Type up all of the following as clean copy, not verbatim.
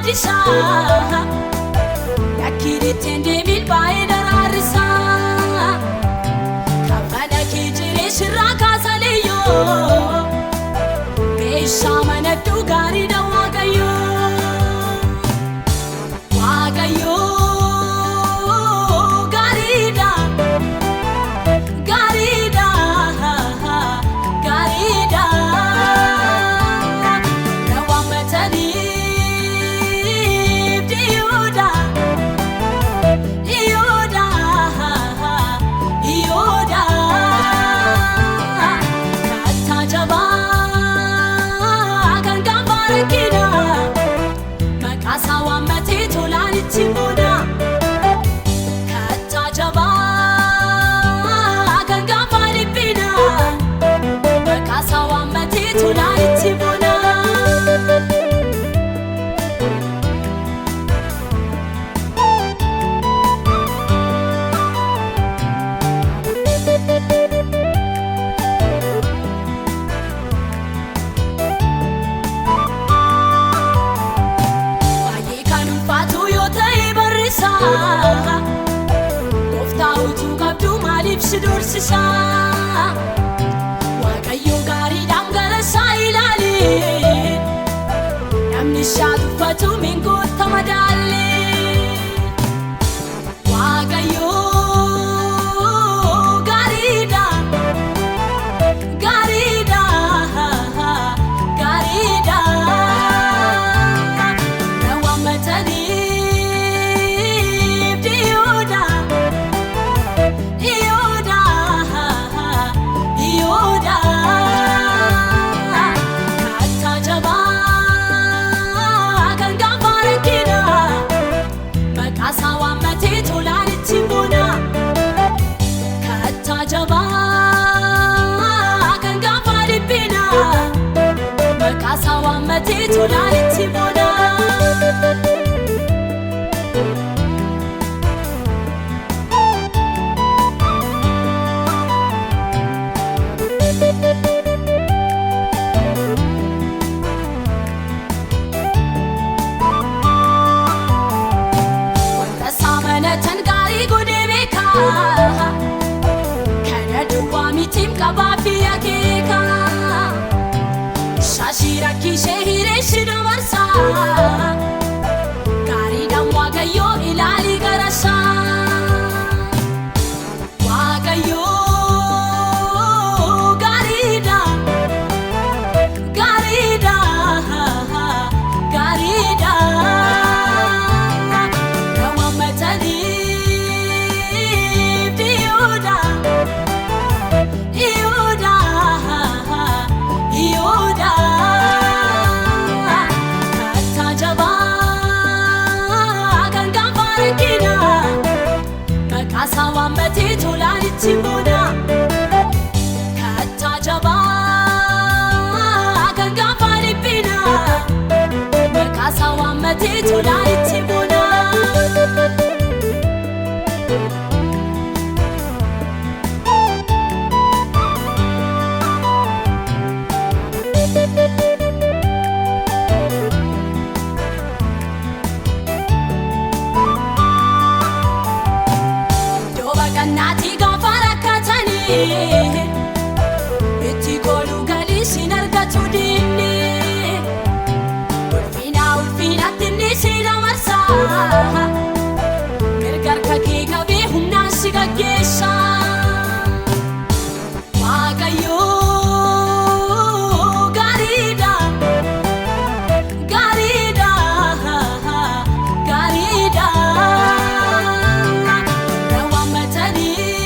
gaaddisa Yakkiritti deebiin baay'ee daraarisa Kafana kee jiree shirraa kaasaleyyoo Meeshaa manadhu gaariidha Waaqayyoo Waaqayyoo gaariidha gaariidha gaariidha na waammataniif dhiyoodha dhiyoodha dhiyoodha kattaa jabaa kan gaafa rakkina maqaa isaa waammatee tolaan itti buna. Kattaa jabaa kan gaafa dhiphina maqaa isaa waammatee tolaan itti buna. Baay'ee kan ulfaatu yoo ta'e barreessa Gooftaa utuu qabdu maaliif si doorsisa Waaqayyo gaariidhaan gara isaa ilaali Namni isaa tuffatu mingoota madaalle Waaqayyo gaariidha gaariidha gaariidha na waammataniif dhiyoodha dhiyoodha dhiyoodha kattaa jabaa kan gaafa rakkina maqaa isaa waammatee tolaan itti buna. Kattaa jabaa kan gaafa dhiphina maqaa isaa waammatee tolaan itti buna. Wanta isaa manatan gaarii godhee beeka Kana duwwaa mitiim qabaa fi akeeka Shaashii rakkishee hiree shi dabarsa Gaariidhaan Waaqayyoo ilaalii gara isaa Waaqayyoo gaariidha gaariidha gaariidha na waammataniif dhiyoodha dhiyoodha dhiyoodha kattaa jabaa kan gaafa rakkina maqaa isaa waammatee tolaan itti buna. Kattaa jabaa kan gaafa dhiphina maqaa isaa waammatee tolaan itti buna. Iddoo baqannaatii gaafa rakkatanii itti kooluu galii sin argatu diinni ulfina ulfinatti inni si dabarsa mirga harka kee qabee humnaan si gaggeessa Waaqayyo gaariidha gaariidha gaariidha na waammataniif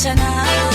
gaachana.